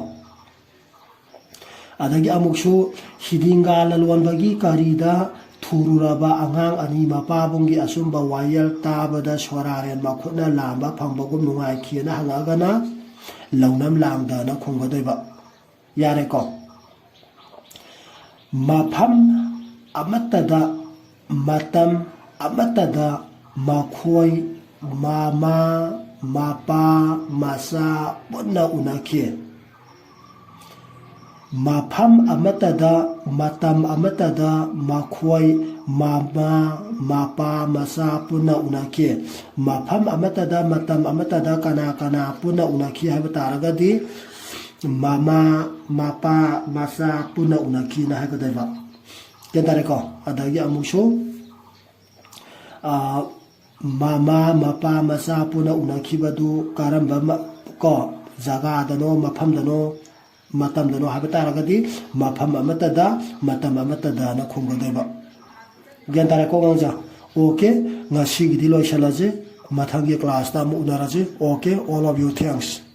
ꯑꯗꯒꯤ ꯑꯃꯨꯛꯁꯨ ꯍꯤꯗꯤꯡꯒꯥ ꯂꯂꯣꯟꯕꯒꯤ ꯀꯔꯤꯗ ꯊꯨꯔꯨꯔꯕ ꯑꯉꯥꯡ ꯑꯅꯤ ꯃꯄꯥꯕꯨꯡꯒꯤ ꯑꯆꯨꯝꯕ ꯋꯥꯌꯦꯜ ꯇꯥꯕꯗ ꯁꯣꯔꯥꯔꯦꯟ ꯃꯈꯨꯠꯅ ꯂꯥꯝꯕ ꯐꯪꯕꯒꯨꯝ ꯅꯨꯡꯉꯥꯏꯈꯤꯅ ꯍꯪꯉꯛꯑꯒꯅ ꯂꯧꯅꯝ ꯂꯥꯡꯗꯅ ꯈꯨꯝꯒꯗꯣꯏꯕ꯫ ꯌꯥꯔꯦꯀꯣ? ꯃꯐꯝ ꯑꯃꯠꯇꯗ, ꯃꯇꯝ ꯑꯃꯠꯇꯗ ꯃꯈꯣꯏ ꯃꯃꯥ ꯃꯄꯥ ꯃꯆꯥ ꯄꯨꯟꯅ ꯎꯅꯈꯤ꯫ ꯃꯐꯝ ꯑꯃꯠꯇꯗ, ꯃꯇꯝ ꯑꯃꯠꯇꯗ ꯃꯈꯣꯏ ꯃꯃꯥ ꯃꯄꯥ ꯃꯆꯥ ꯄꯨꯟꯅ ꯎꯅꯈꯤ꯫ ꯃꯐꯝ ꯑꯃꯠꯇꯗ, ꯃꯇꯝ ꯑꯃꯠꯇꯗ ꯀꯅꯥ ꯀꯅꯥ ꯄꯨꯟꯅ ꯎꯅꯈꯤ ꯍꯥꯏꯕ ꯇꯥꯔꯒꯗꯤ, ꯃꯃꯥ ꯃꯄꯥ ꯃꯆꯥ ꯄꯨꯟꯅ ꯎꯅꯈꯤꯅ ꯍꯥꯏꯒꯗꯣꯏꯕ꯫ ꯒ꯭ꯌꯥꯟ ꯇꯥꯔꯦꯀꯣ? ꯑꯗꯒꯤ ꯑꯃꯨꯛꯁꯨ, ꯑ, ꯃꯃꯥ ꯃꯄꯥ ꯃꯆꯥ ꯄꯨꯟꯅ ꯎꯅꯈꯤꯕꯗꯨ ꯀꯔꯝꯕ ꯃ-, ꯀꯣ, ꯖꯒꯥꯗꯅꯣ, ꯃꯐꯝꯗꯅꯣ, ꯃꯇꯝꯗꯅꯣ ꯍꯥꯏꯕ ꯇꯥꯔꯒꯗꯤ, ꯃꯐꯝ ꯑꯃꯠꯇꯗ, ꯃꯇꯝ ꯑꯃꯠꯇꯗꯅ ꯈꯨꯝꯒꯗꯣꯏꯕ꯫ ꯒ꯭ꯌꯥꯟ ꯇꯥꯔꯦꯀꯣ ꯑꯉꯥꯡꯁꯦ? ꯑꯣꯀꯦ, ꯉꯁꯤꯒꯤꯗꯤ ꯂꯣꯏꯁꯤꯜꯂꯁꯤ꯫ ꯃꯊꯪꯒꯤ classꯇ ꯑꯃꯨꯛ ꯎꯅꯔꯁꯤ꯫ Okay, all of you, thanks꯫